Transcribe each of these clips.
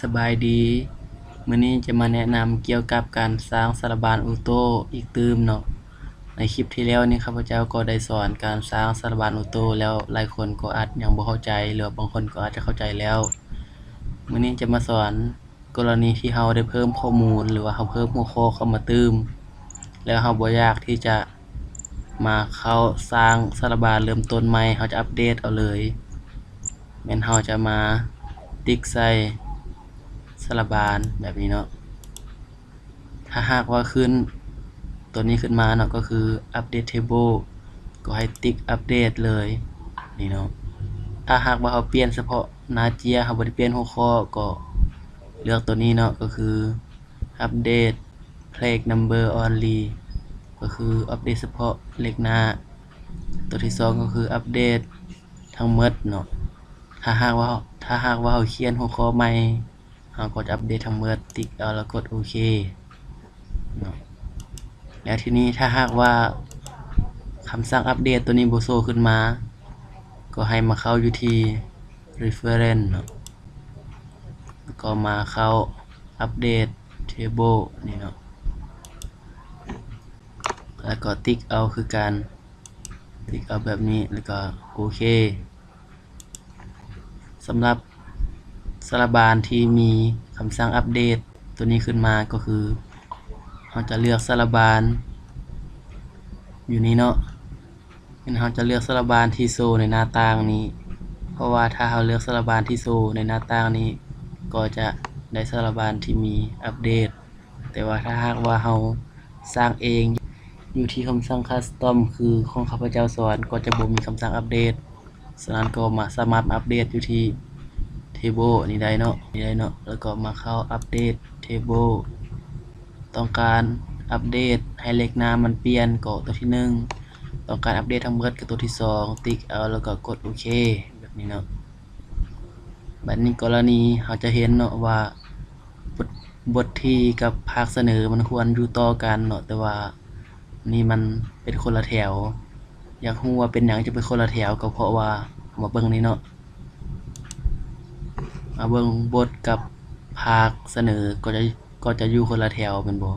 ສະບາຍດີ, ມື້ນີ້ຈະມາແນະນຳກ່ຽວກັບການສ້າງສາລະບານໂອໂຕ້ອີກຕື່ມເນາະ. ໃນຄລິບທີ່ແລ້ວນີ້ ຂ້າພະເຈົ້າກໍໄດ້ສອນການສ້າງສາລະບານໂອໂຕ້ແລ້ວ, ຫຼາຍຄົນກໍອາດຍັງບໍ່ເຂົ້າໃຈ ຫຼືວ່າບາງຄົນກໍອາດຈະເຂົ້າໃຈແລ້ວ. ມື້ນີ້ຈະມາສອນ ກໍລະນີທີ່ເຮົາໄດ້ເພີ່ມຂໍ້ມູນ ຫຼືວ່າເຮົາເພີ່ມຫົວຂໍ້ເຂົ້າມາຕື່ມ ແລ້ວເຮົາບໍ່ຢາກທີ່ຈະມາເຂົ້າສ້າງສາລະບານເລີ່ມຕົ້ນໃໝ່, ເຮົາຈະອັບເດດເອົາເລີຍ. ແມ່ນເຮົາຈະມາຕິກໃສ່ສາລະບານແບບນີ້ເນາະ. ຖ້າຫາກວ່າຂຶ້ນຕົວນີ້ຂຶ້ນມາເນາະ ກໍຄືອັບເດດເທເບິ້ນ ກໍໃຫ້ຕິກອັບເດດເລີຍນີ້ເນາະ. ຖ້າຫາກວ່າເຮົາປ່ຽນສະເພາະໜ້າເຈ້ຍ ເຮົາບໍ່ໄດ້ປ່ຽນຫົວຂໍ້ ກໍເລືອກຕົວນີ້ເນາະ ກໍຄືອັບເດດເພຈນຳເບີອອນລີ ກໍຄືອັບເດດສະເພາະເລກໜ້າ. ຕົວທີສອງກໍຄືອັບເດດທັງໝົດເນາະ. ຖ້າຫາກວ່າ ຖ້າຫາກວ່າເຮົາຂຽນຫົວຂໍ້ໃໝ່ ເຮົາກໍຈະອັບເດດທັງໝົດ, ຕິກເອົາແລ້ວກົດໂອເຄເນາະ. ແລ້ວທີນີ້ຖ້າຫາກວ່າຄຳສັ່ງອັບເດດຕົວນີ້ບໍ່ໂຊຂຶ້ນມາ ກໍໃຫ້ມາເຂົ້າຢູ່ທີ່ Reference ເນາະ ແລ້ວກໍມາເຂົ້າ Update Table ນີ້ເນາະ ແລ້ວກໍຕິກເອົາຄືກັນ, ຕິກເອົາແບບນີ້ ແລ້ວກໍໂອເຄ. ສຳລັບສາລະບານທີ່ມີຄຳສັ່ງອັບເດດຕົວນີ້ຂຶ້ນມາ ກໍຄືເຮົາຈະເລືອກສາລະບານຢູ່ນີ້ເນາະ, ແມ່ນເຮົາຈະເລືອກສາລະບານທີ່ໂຊໃນໜ້າຕ່າງນີ້ ເພາະວ່າຖ້າເຮົາເລືອກສາລະບານທີ່ໂຊໃນໜ້າຕ່າງນີ້ ກໍຈະໄດ້ສາລະບານທີ່ມີອັບເດດ. ແຕ່ວ່າຖ້າຫາກວ່າເຮົາສ້າງເອງ ຢູ່ທີ່ຄຳສັ່ງ Custom ຄືຂອງຂ້າພະເຈົ້າສອນ ກໍຈະບໍ່ມີຄຳສັ່ງອັບເດດ. ສະນັ້ນກໍມາ ສາມາດມາອັບເດດຢູ່ທີ່ Table ນີ້ໄດ້ເນາະ, ນີ້ໄດ້ເນາະ, ແລ້ວກໍມາເຂົ້າ Update Table. ຕ້ອງການອັບເດດໃຫ້ເລກໜ້າມັນປ່ຽນກໍຕົວທີໜຶ່ງ, ຕ້ອງການອັບເດດທັງໝົດກໍຕົວທີສອງ, ຕິກເອົາ ແລ້ວກໍກົດໂອເຄ ແບບນີ້ເນາະ. ບັດນີ້ກໍລະນີເຮົາຈະເຫັນເນາະວ່າ ບົດ ບົດທີກັບພາກສະເໜີມັນຄວນຢູ່ຕໍ່ກັນເນາະ, ແຕ່ວ່ານີ້ມັນເປັນຄົນລະແຖວ. ຢາກຮູ້ວ່າເປັນຫຍັງຈຶ່ງເປັນຄົນລະແຖວ? ກໍເພາະວ່າ ເຮົາມາເບິ່ງນີ້ເນາະ, ມາເບິ່ງບົດກັບພາກສະເໜີກໍຈະ ກໍຈະຢູ່ຄົນລະແຖວແມ່ນບໍ່?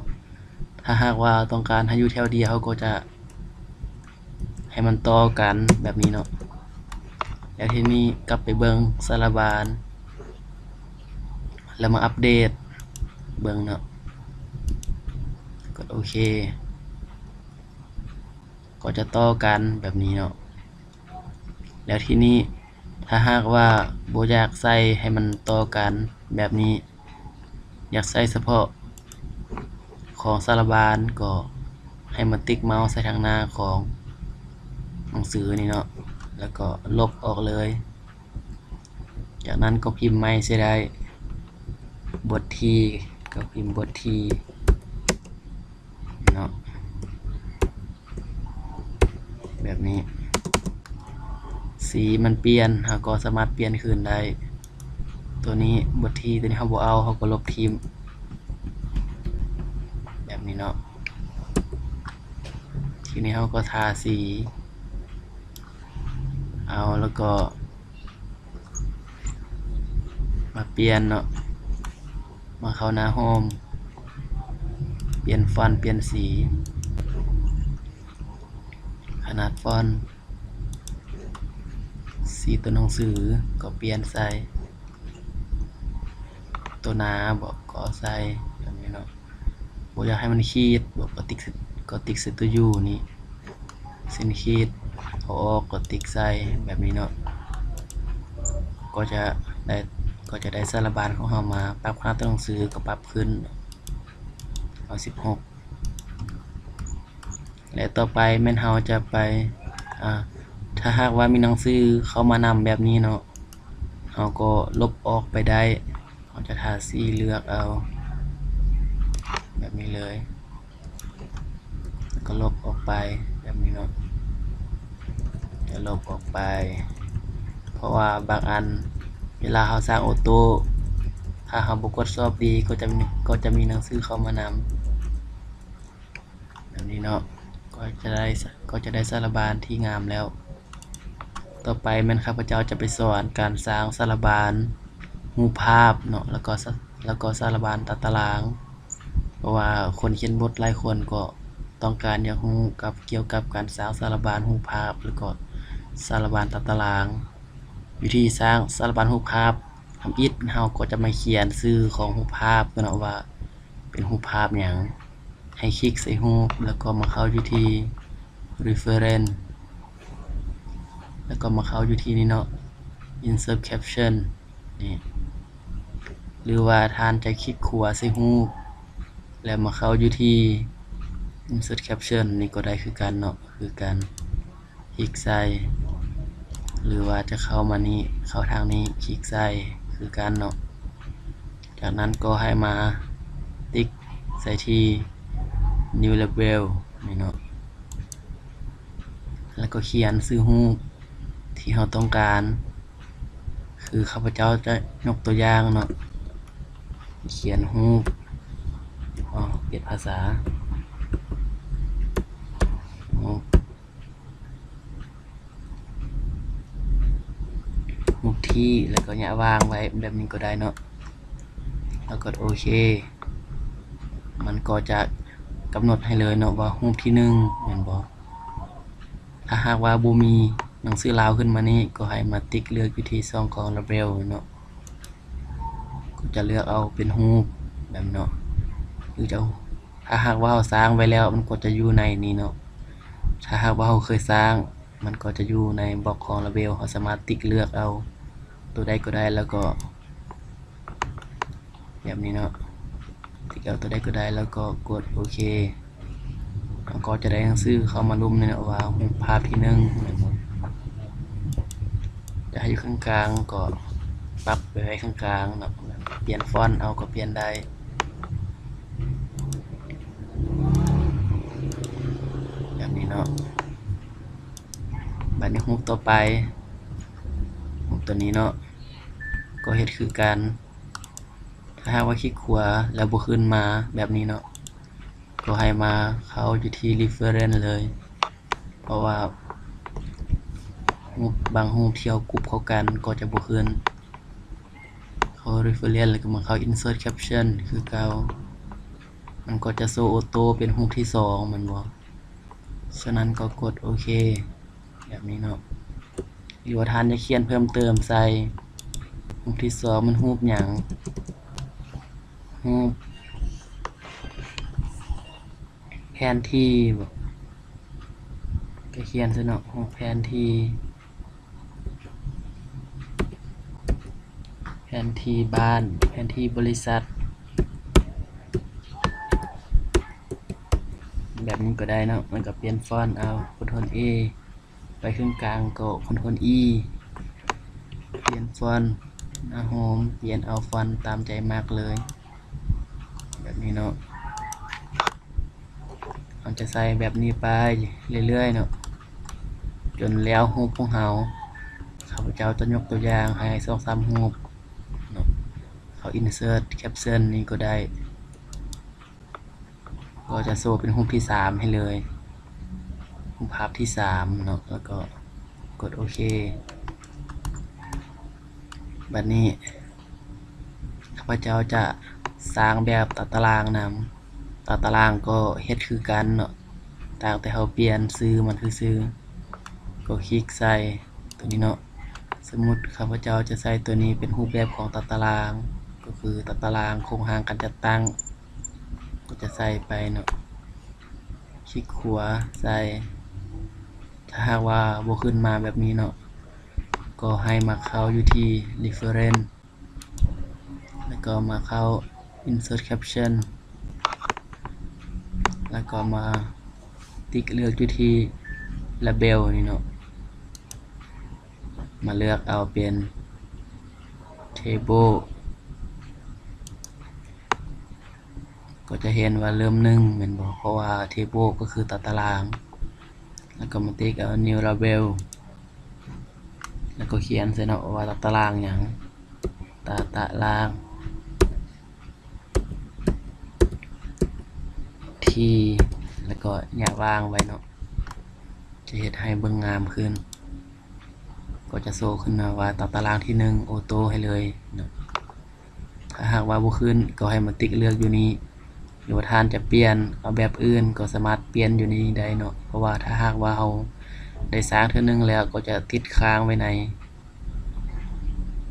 ຖ້າຫາກວ່າຕ້ອງການໃຫ້ຢູ່ແຖວດຽວ ເຮົາກໍຈະໃຫ້ມັນຕໍ່ກັນແບບນີ້ເນາະ. ແລ້ວທີນີ້ກັບໄປເບິ່ງສາລະບານ ແລ້ວມາອັບເດດເບິ່ງເນາະ, ກົດໂອເຄ ກໍຈະຕໍ່ກັນແບບນີ້ເນາະ. ແລ້ວທີນີ້ ຖ້າຫາກວ່າບໍ່ຢາກໃສ່ໃຫ້ມັນຕໍ່ກັນແບບນີ້, ຢາກໃສ່ສະເພາະຂອງສາລະບານ ກໍໃຫ້ມາຕິກເມົາສ໌ໃສ່ທາງໜ້າຂອງໜັງສືນີ້ເນາະ, ແລ້ວກໍລົບອອກເລີຍ. ຈາກນັ້ນກໍພິມໃໝ່ໃສ່ໄດ້, ບົດທີ ກໍພິມບົດທີ ເນາະ ແບບນີ້. ສີມັນປ່ຽນ ເຮົາກໍສາມາດປ່ຽນຄືນໄດ້. ຕົວນີ້ ບົດທີ ຕົວນີ້ເຮົາບໍ່ເອົາ, ເຮົາກໍລົບຖິ້ມ ແບບນີ້ເນາະ. ທີນີ້ເຮົາກໍທາສີເອົາ ແລ້ວກໍ ມາປ່ຽນເນາະ, ມາເຂົ້າໜ້າໂຮມ, ປ່ຽນຟອນ ປ່ຽນສີ, ຂະໜາດຟອນ, ສີຕົວໜັງສືກໍປ່ຽນໃສ່ ຕົວໜາບໍ ກໍເອົາໃສ່ແບບນີ້ເນາະ. ບໍ່ຢາກໃຫ້ມັນຂີດບໍ ກໍຕິກ ກໍຕິກໃສ່ຕົວ U ນີ້, ເສັ້ນຂີດເອົາອອກກໍຕິກໃສ່ແບບນີ້ເນາະ. ກໍຈະໄດ້ ກໍຈະໄດ້ສາລະບານຂອງເຮົາມາ. ປັບຂະໜາດຕົວໜັງສືກໍປັບຂຶ້ນເອົາສິບຫົກ. ແລະ ຕໍ່ໄປແມ່ນເຮົາຈະໄປ ອາ ຖ້າຫາກວ່າມີໜັງສືເຂົ້າມານຳແບບນີ້ເນາະ, ເຮົາກໍລົບອອກໄປໄດ້. ເຮົາຈະທາສີເລືອກເອົາແບບນີ້ເລີຍ ແລ້ວກໍລົບອອກໄປແບບນີ້ເນາະ, ຈະລົບອອກໄປ ເພາະວ່າບາງອັນເວລາເຮົາສ້າງໂອໂຕ້ ຖ້າເຮົາບໍ່ກວດສອບດີ ກໍຈະມີ ກໍຈະມີໜັງສືເຂົ້າມານຳ. ແບບນີ້ເນາະ ກໍຈະໄດ້ ກໍຈະໄດ້ສາລະບານທີ່ງາມແລ້ວ. ຕໍ່ໄປແມ່ນຂ້າພະເຈົ້າຈະໄປສອນການສ້າງສາລະບານ ຮູບພາບເນາະ ແລ້ວກໍສະ ແລ້ວກໍສາລະບານຕາຕະລາງ ເພາະວ່າຄົນຂຽນບົດຫຼາຍຄົນກໍຕ້ອງການຢາກຮູ້ກັບ ກ່ຽວກັບການສ້າງສາລະບານຮູບພາບ ແລ້ວກໍສາລະບານຕາຕະລາງ. ວິທີສ້າງສາລະບານຮູບພາບ ທຳອິດເຮົາກໍຈະມາຂຽນຊື່ຂອງຮູບພາບເນາະ ວ່າເປັນຮູບພາບຫຍັງ. ໃຫ້ຄລິກໃສ່ຮູບ ແລ້ວກໍມາເຂົ້າຢູ່ທີ່ Reference ແລ້ວກໍມາເຂົ້າຢູ່ທີ່ນີ້ເນາະ Insert Caption ນີ້ ຫຼືວ່າທ່ານຈະຄລິກຂວາໃສ່ຮູບ ແລ້ວມາເຂົ້າຢູ່ທີ່ Insert Caption ນີ້ກໍໄດ້ຄືກັນເນາະ ຄືກັນ ຄລິກໃສ່ ຫຼືວ່າຈະເຂົ້າມານີ້ ເຂົ້າທາງນີ້ ຄລິກໃສ່ ຄືກັນເນາະ. ຈາກນັ້ນກໍໃຫ້ມາຕິກໃສ່ທີ່ New Label ນີ້ເນາະ ແລ້ວກໍຂຽນຊື່ຮູບທີ່ເຮົາຕ້ອງການ ຄືຂ້າພະເຈົ້າຈະຍົກຕົວຢ່າງເນາະ ຂຽນຮູບ ອໍ ປ່ຽນພາສາ ຮູບ ຮູບທີ່ ແລ້ວກໍຍະວາງໄວ້ແບບນີ້ກໍໄດ້ເນາະ ແລ້ວກົດໂອເຄ ມັນກໍຈະກຳນົດໃຫ້ເລີຍເນາະວ່າຮູບທີໜຶ່ງແມ່ນບໍ່. ຖ້າຫາກວ່າບໍ່ມີໜັງສືລາວຂຶ້ນມານີ້ ກໍໃຫ້ມາຕິກເລືອກຢູ່ທີ່ຊ່ອງຂອງ Label ເນາະ ກໍຈະເລືອກເອົາເປັນຮູບແບບເນາະ ຄືຈະ ຖ້າຫາກວ່າເຮົາສ້າງໄວ້ແລ້ວ ມັນກໍຈະຢູ່ໃນນີ້ເນາະ ຖ້າຫາກວ່າເຮົາເຄີຍສ້າງ ມັນກໍຈະຢູ່ໃນບລັອກຂອງ Label ເຮົາສາມາດຕິກເລືອກເອົາໂຕໃດກໍໄດ້ ແລ້ວກໍແບບນີ້ເນາະ ຕິກເອົາໂຕໃດກໍໄດ້ ແລ້ວກໍກົດໂອເຄ ເຮົາກໍຈະໄດ້ໜັງສືເຂົ້າມາລຸ່ມນີ້ເນາະ ວ່າຮູບພາບທີໜຶ່ງແມ່ນບໍ່ ຈະໃຫ້ຢູ່ຂ້າງກາງກໍປັບໄປໄວ້ຂ້າງກາງເນາະ ປ່ຽນຟອນເອົາກໍປ່ຽນໄດ້ ແບບນີ້ເນາະ. ບາດນີ້ຮູບຕໍ່ໄປ ຮູບຕົວນີ້ເນາະ ກໍເຮັດຄືກັນ ຖ້າຫາກວ່າຄລິກຂວາແລ້ວບໍ່ຂຶ້ນມາແບບນີ້ເນາະ ກໍໃຫ້ມາເຂົ້າຢູ່ທີ່ Reference ເລີຍ ເພາະວ່າຮູບ ບາງຮູບທີ່ເຮົາກຸບເຂົ້າກັນກໍຈະບໍ່ຂຶ້ນ ເຂົ້າ Reference ແລ້ວກໍມາເຂົ້າ Insert Caption ຄືເກົ່າ ມັນກໍຈະໂຊໂອໂຕ້ເປັນຮູບທີສອງແມ່ນບໍ່ ສະນັ້ນກໍກົດໂອເຄ ແບບນີ້ເນາະ ຫຼືວ່າທ່ານຈະຂຽນເພີ່ມເຕີມໃສ່ ຮູບທີສອງແມ່ນຮູບຫຍັງ ຮູບແຜນທີ່ບໍ ກໍຂຽນໃສ່ເນາະ ຮູບແຜນທີ່ ແຜນທີ່ບ້ານ ແຜນທີ່ບໍລິສັດ ແບບນີ້ກໍໄດ້ເນາະ ແລ້ວກໍປ່ຽນຟອນເອົາ Ctrl A ໄປເຄິ່ງກາງກໍ Ctrl E ປ່ຽນຟອນ ອາໂຮມ ປ່ຽນເອົາຟອນຕາມໃຈມັກເລີຍ ແບບນີ້ເນາະ. ເຮົາຈະໃສ່ແບບນີ້ໄປເລື້ອຍໆເນາະ ຈົນແລ້ວຮູບຂອງເຮົາ. ຂ້າພະເຈົ້າຈະຍົກຕົວຢ່າງໃຫ້ສອງສາມຮູບເນາະ ເຂົ້າ Insert Caption ນີ້ກໍໄດ້ ກໍຈະໂຊເປັນຮູບທີສາມໃຫ້ເລີຍ ຮູບພາບທີສາມເນາະ ແລ້ວກໍກົດໂອເຄ. ບັດນີ້ ຂ້າພະເຈົ້າຈະສ້າງແບບຕາຕະລາງນຳ. ຕາຕະລາງກໍເຮັດຄືກັນເນາະ ຕ່າງແຕ່ເຮົາປ່ຽນຊື່ມັນຊື່ໆ ກໍຄລິກໃສ່ຕົວນີ້ເນາະ. ສົມມຸດຂ້າພະເຈົ້າຈະໃສ່ຕົວນີ້ເປັນຮູບແບບຂອງຕາຕະລາງ ກໍຄືຕາຕະລາງໂຄງຮ່າງການຈັດຕັ້ງ ກໍຈະໃສ່ໄປເນາະ ຄລິກຂວາໃສ່. ຖ້າຫາກວ່າບໍ່ຂຶ້ນມາແບບນີ້ເນາະ ກໍໃຫ້ມາເຂົ້າຢູ່ທີ່ Reference ແລ້ວກໍມາເຂົ້າ Insert Caption ແລ້ວກໍມາຕິກເລືອກຢູ່ທີ່ Label ນີ້ເນາະ ມາເລືອກເອົາເປັນ Table ກໍຈະເຫັນວ່າເລີ່ມໜຶ່ງແມ່ນບໍ່ ເພາະວ່າ Table ກໍຄືຕາຕະລາງ ແລ້ວກໍມາຕິກເອົາ New Label ແລ້ວກໍຂຽນໃສ່ເນາະວ່າຕາຕະລາງຫຍັງ ຕາຕະລາງ ທີ່ ແລ້ວກໍຍະວາງໄວ້ເນາະ ຈະເຮັດໃຫ້ເບິ່ງງາມຂຶ້ນ ກໍຈະໂຊຂຶ້ນມາວ່າຕາຕະລາງທີໜຶ່ງ ໂອໂຕ້ໃຫ້ເລີຍເນາະ. ຫາກວ່າບໍ່ຂຶ້ນກໍໃຫ້ມາຕິກເລືອກຢູ່ນີ້ ຫຼືວ່າທ່ານຈະປ່ຽນເອົາແບບອື່ນກໍສາມາດປ່ຽນຢູ່ນີ້ໄດ້ເນາະ. ເພາະວ່າຖ້າຫາກວ່າເຮົາໄດ້ສ້າງເທື່ອໜຶ່ງແລ້ວກໍຈະຕິດຄ້າງໄວ້ໃນ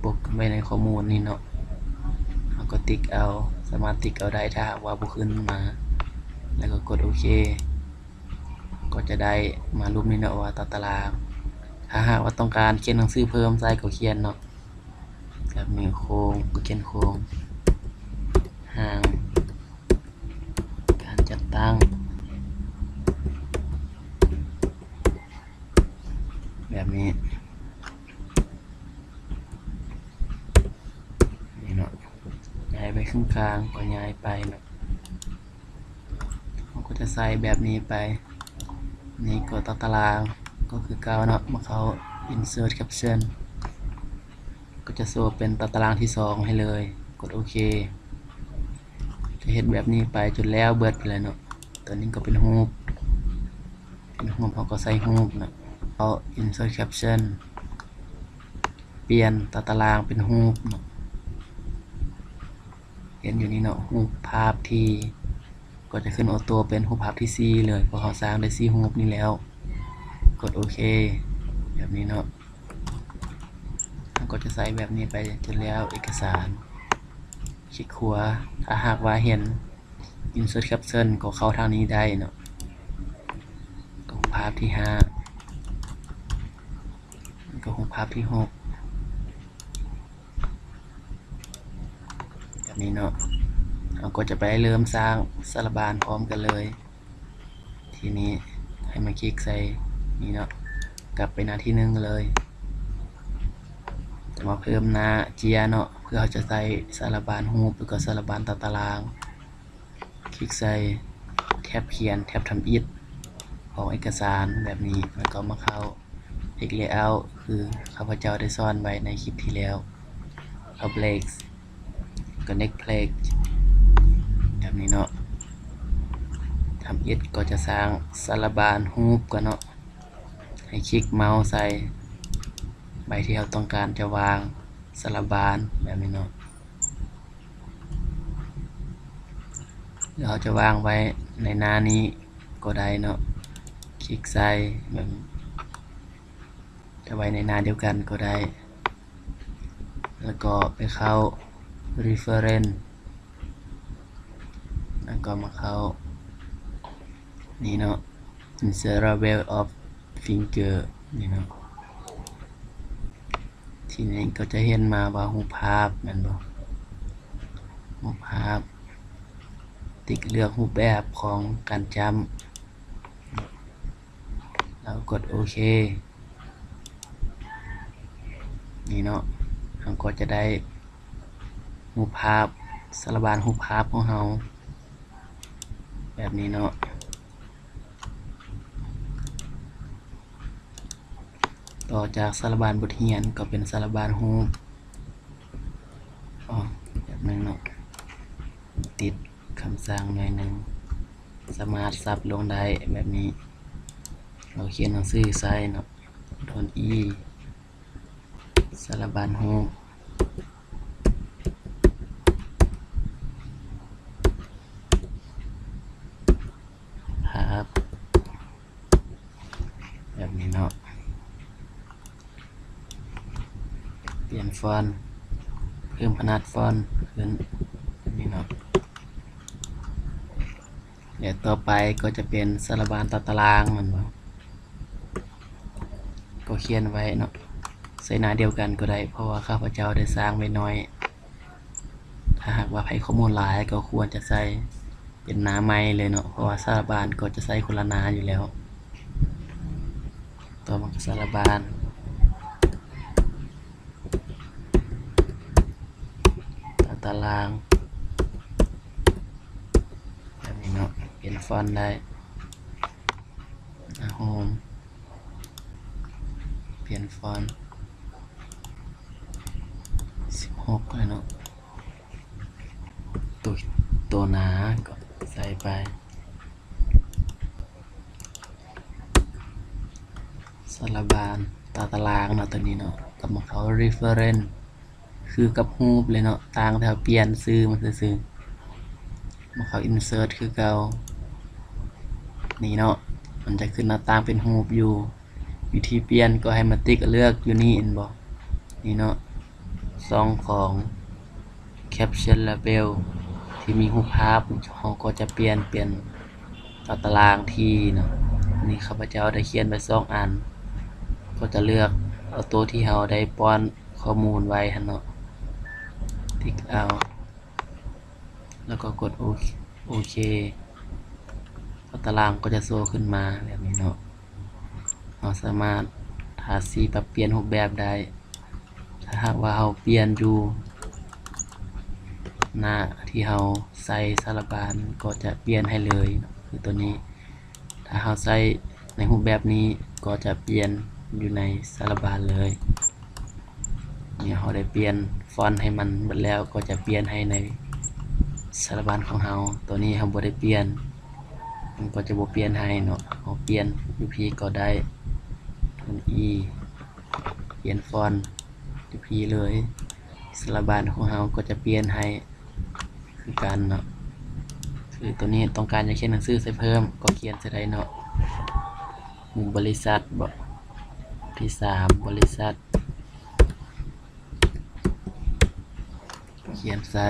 ປົກໄວ້ໃນຂໍ້ມູນນີ້ເນາະ. ເຮົາກໍຕິກເອົາ ສາມາດຕິກເອົາໄດ້ ຖ້າຫາກວ່າບໍ່ຂຶ້ນມາ ແລ້ວກໍກົດໂອເຄ ກໍຈະໄດ້ມາຮູບນີ້ເນາະ ວ່າຕາຕະລາງ. ຖ້າຫາກວ່າຕ້ອງການຂຽນໜັງສືເພີ່ມໃສ່ກໍຂຽນເນາະ ແບບນີ້ ໂຄງ ກໍຂຽນໂຄງ ຮ່າງ ການຈັດຕັ້ງ ແບບນີ້ ນີ້ເນາະ ຍ້າຍໄປເຄິ່ງຂ້າງກໍຍ້າຍໄປເນາະ. ເຮົາກໍຈະໃສ່ແບບນີ້ໄປ ນີ້ກໍຕາຕະລາງກໍຄືເກົ່າເນາະ. ມາເຂົ້າ insert caption ກໍຈະໂຊເປັນຕາຕະລາງທີສອງໃຫ້ເລີຍ ກົດໂອເຄ. ຈະເຮັດແບບນີ້ໄປຈົນແລ້ວເບິດພຸ້ນແຫຼະເນາະ. ຕົວນີ້ກໍເປັນຮູບ ເປັນຮູບ ເຮົາກໍໃສ່ຮູບເນາະ. ເອົາ insert caption ປ່ຽນຕາຕະລາງເປັນຮູບເນາະ. ເຫັນຢູ່ນີ້ເນາະ ຮູບພາບທີ່ ກໍຈະຂຶ້ນອອໂຕ້ເປັນຮູບພາບທີສີ່ເລີຍ ເພາະເຮົາສ້າງໄດ້ສີ່ຮູບນີ້ແລ້ວ. ກົດໂອເຄ ແບບນີ້ເນາະ. ເຮົາກໍຈະໃສ່ແບບນີ້ໄປຈົນແລ້ວເອກະສານ. ຄລິກຂວາ ຖ້າຫາກວ່າເຫັນ insert caption ກໍເຂົ້າທາງນີ້ໄດ້ເນາະ. ກໍຮູບພາບທີຫ້າ ກໍຮູບພາບທີຫົກ ແບບນີ້ເນາະ. ເຮົາກໍຈະໄປເລີ່ມສ້າງສາລະບານພ້ອມກັນເລີຍ. ທີນີ້ໃຫ້ມາຄລິກໃສ່ນີ້ເນາະ ກັບໄປໜ້າທີໜຶ່ງເລີຍ. ຈະມາເພີ່ມໜ້າເຈ້ຍເນາະ ເພື່ອເຮົາຈະໃສ່ສາລະບານຮູບ ແລ້ວກໍສາລະບານຕາຕະລາງ. ຄລິກໃສ່ແທັບຂຽນ ແທັບທຳອິດຂອງເອກະສານແບບນີ້ ແລ້ວກໍມາເຂົ້າ text layout ຄືຂ້າພະເຈົ້າໄດ້ສອນໄວ້ໃນຄລິບທີ່ແລ້ວ. ເຂົ້າ black ກໍ next page ແບບນີ້ເນາະ. ທຳອິດກໍຈະສ້າງສາລະບານຮູບກ່ອນເນາະ. ໃຫ້ຄລິກເມົາສ໌ໃສ່ໃບທີ່ເຮົາຕ້ອງການຈະວາງສາລະບານແບບນີ້ເນາະ. ຫຼືເຮົາຈະວາງໄວ້ໃນໜ້ານີ້ກໍໄດ້ເນາະ. ຄລິກໃສ່ແບບ ຈະໄວ້ໃນໜ້າດຽວກັນກໍໄດ້ ແລ້ວກໍໄປເຂົ້າ reference ແລ້ວກໍມາເຂົ້ານີ້ເນາະ insert label of finger ນີ້ເນາະ. ທີນີ້ກໍຈະເຫັນມາວ່າຮູບພາບແມ່ນບໍ່? ຮູບພາບ ຕິກເລືອກຮູບແບບຂອງການຈ້ຳ ແລ້ວກົດໂອເຄ ນີ້ເນາະ. ເຮົາກໍຈະໄດ້ຮູບພາບ ສາລະບານຮູບພາບຂອງເຮົາແບບນີ້ເນາະ. ຕໍ່ຈາກສາລະບານບົດຮຽນກໍເປັນສາລະບານຮູບ. ອໍ ແປັບໜຶ່ງເນາະ ຕິດຄຳສັ່ງໜ້ອຍໜຶ່ງ ສາມາດສັບລົງໄດ້ແບບນີ້. ເຮົາຂຽນໜັງສືໃສ່ເນາະ Ctrl E ສາລະບານຮູບ ພາບ ແບບນີ້ເນາະ. ປ່ຽນຟອນ ເພີ່ມຂະໜາດຟອນຂຶ້ນ ແບບນີ້ເນາະ. ແລະ ຕໍ່ໄປກໍຈະເປັນສາລະບານຕາຕະລາງແມ່ນບໍ່? ກໍຂຽນໄວ້ເນາະ ໃສ່ໜ້າດຽວກັນກໍໄດ້ ເພາະວ່າຂ້າພະເຈົ້າໄດ້ສ້າງໄວ້ໜ້ອຍ. ຖ້າຫາກວ່າໃຜຂໍ້ມູນຫຼາຍກໍຄວນຈະໃສ່ເປັນໜ້າໃໝ່ເລີຍເນາະ ເພາະວ່າສາລະບານກໍຈະໃສ່ຄົນລະໜ້າຢູ່ແລ້ວ. ຕໍ່ມາກໍສາລະບານ ຕາຕະລາງ ແບບນີ້ເນາະ ປ່ຽນຟອນໄດ້ ອາໂຮມ ປ່ຽນຟອນ ສິບຫົກ ເລີຍເນາະ. ໂຕ ໂຕໜາກໍໃສ່ໄປ ສາລະບານຕາຕະລາງເນາະ ໂຕນີ້ເນາະ ກໍມາເຂົ້າ reference ຄືກັບຮູບເລີຍເນາະ, ຕ່າງແຕ່ເຮົາປ່ຽນຊື່ມັນຊື່ໆ. ມາເຂົ້າ insert ຄືເກົ່າ. ນີ້ເນາະ, ມັນຈະຂຶ້ນໜ້າຕ່າງເປັນຮູບຢູ່. ວິທີປ່ຽນກໍໃຫ້ມາຕິກເລືອກຢູ່ນີ້ເຫັນບໍ່? ນີ້ເນາະ, ຊ່ອງຂອງ caption label ທີ່ມີຮູບພາບ, ເຮົາກໍຈະປ່ຽນເປັນ ເອົາຕາລາງທີ່ເນາະ. ນີ້ຂ້າພະເຈົ້າໄດ້ຂຽນໄວ້ສອງອັນ, ກໍຈະເລືອກເອົາໂຕທີ່ເຮົາໄດ້ປ້ອນຂໍ້ມູນໄວ້ຫັ້ນເນາະ, ຕິກເອົາ ແລ້ວກໍກົດໂອເຄ, ໂອເຄ. ຕາລາງກໍຈະໂຊຂຶ້ນມາແບບນີ້ເນາະ. ເຮົາສາມາດທາສີປັບປ່ຽນຮູບແບບໄດ້. ຖ້າຫາກວ່າເຮົາປ່ຽນຢູ່ໜ້າທີ່ເຮົາໃສ່ສາລະບານ ກໍຈະປ່ຽນໃຫ້ເລີຍ ຄືໂຕນີ້. ຖ້າເຮົາໃສ່ໃນຮູບແບບນີ້ ກໍຈະປ່ຽນຢູ່ໃນສາລະບານເລີຍ. ນີ້ເຮົາໄດ້ປ່ຽນຟອນໃຫ້ມັນເບິດແລ້ວ ກໍຈະປ່ຽນໃຫ້ໃນສາລະບານຂອງເຮົາ. ໂຕນີ້ເຮົາບໍ່ໄດ້ປ່ຽນ ມັນກໍຈະບໍ່ປ່ຽນໃຫ້ເນາະ. ເຮົາປ່ຽນຢູ່ພີ້ກໍໄດ້ ໂທນອີ ປ່ຽນຟອນຢູ່ພີ້ເລີຍ. ສາລະບານຂອງເຮົາກໍຈະປ່ຽນໃຫ້ຄືກັນເນາະ. ຄືໂຕນີ້ຕ້ອງການຈະຂຽນໜັງສືໃສ່ເພີ່ມ ກໍຂຽນໃສ່ໄດ້ເນາະ. ໝູ່ບໍລິສັດບໍ ທີສາມ ບໍລິສັດ ຂຽນໃສ່.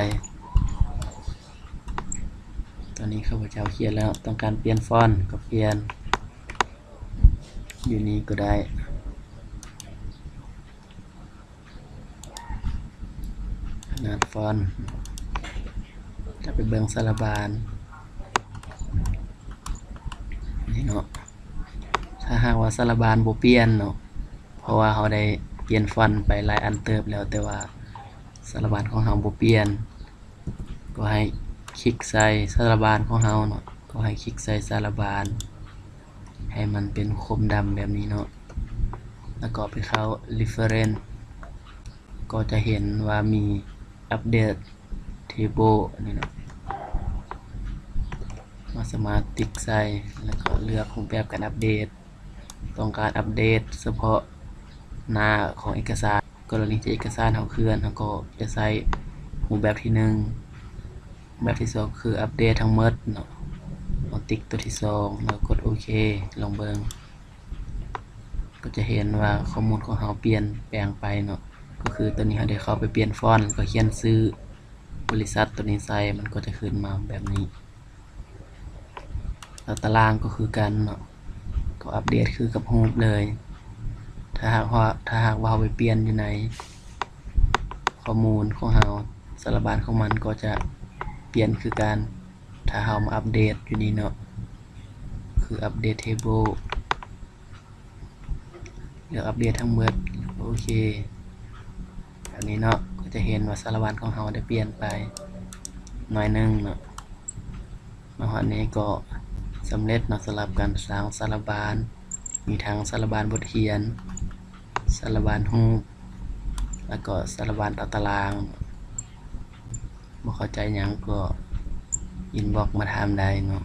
ຕອນນີ້ຂ້າພະເຈົ້າຂຽນແລ້ວ, ຕ້ອງການປ່ຽນຟອນກໍປ່ຽນຢູ່ນີ້ກໍໄດ້. ຂະໜາດຟອນ ຈະໄປເບິ່ງສາລະບານນີ້ເນາະ. ຖ້າຫາກວ່າສາລະບານບໍ່ປ່ຽນເນາະ, ເພາະວ່າເຮົາໄດ້ປ່ຽນຟອນໄປຫຼາຍອັນເຕີບແລ້ວ ແຕ່ວ່າສາລະບານຂອງເຮົາບໍ່ປ່ຽນ, ກໍໃຫ້ຄລິກໃສ່ສາລະບານຂອງເຮົາເນາະ, ກໍໃຫ້ຄລິກໃສ່ສາລະບານ ໃຫ້ມັນເປັນຄົມດຳແບບນີ້ເນາະ. ແລ້ວກໍໄປເຂົ້າ reference ກໍຈະເຫັນວ່າມີ update table ນີ້ເນາະ. ເຮົາສາມາດຕິກໃສ່ ແລ້ວກໍເລືອກຮູບແບບການອັບເດດ. ຕ້ອງການອັບເດດສະເພາະໜ້າຂອງເອກະສານ. ກໍລະນີທີ່ເອກະສານເຮົາເຄື່ອນ, ເຮົາກໍຈະໃຊ້ຮູບແບບທີໜຶ່ງ. ແບບທີສອງຄືອັບເດດທັງໝົດເນາະ. ເຮົາຕິກຕົວທີສອງ ແລ້ວກົດໂອເຄ ລອງເບິ່ງ. ກໍຈະເຫັນວ່າຂໍ້ມູນຂອງເຮົາປ່ຽນແປງໄປເນາະ. ກໍຄືຕອນນີ້ເຮົາໄດ້ເຂົ້າໄປປ່ຽນຟອນ ແລ້ວກໍຂຽນຊື່ບໍລິສັດຕົວນີ້ໃສ່, ມັນກໍຈະຂຶ້ນມາແບບນີ້. ແລ້ວຕາລາງກໍຄືກັນເນາະ, ກໍອັບເດດຄືກັບຮູບເລີຍ. ຖ້າຫາກວ່າ, ຖ້າຫາກວ່າເຮົາໄປປ່ຽນຢູ່ໃນຂໍ້ມູນຂອງເຮົາ, ສາລະບານຂອງມັນກໍຈະປ່ຽນຄືກັນ. ຖ້າເຮົາມາອັບເດດຢູ່ນີ້ເນາະ, ຄື update table ເລືອກອັບເດດທັງໝົດ ໂອເຄ. ແບບນີ້ເນາະ, ກໍຈະເຫັນວ່າສາລະບານຂອງເຮົາໄດ້ປ່ຽນໄປໜ້ອຍໜຶ່ງເນາະ. ມາຮອດນີ້ກໍສຳເລັດເນາະ, ສຳລັບການສ້າງສາລະບານ, ມີທັງສາລະບານບົດຮຽນ, ສາລະບານຮູບ ແລ້ວກໍສາລະບານຕາຕະລາງ. ບໍ່ເຂົ້າໃຈຫຍັງກໍ inbox ມາຖາມໄດ້ເນາະ.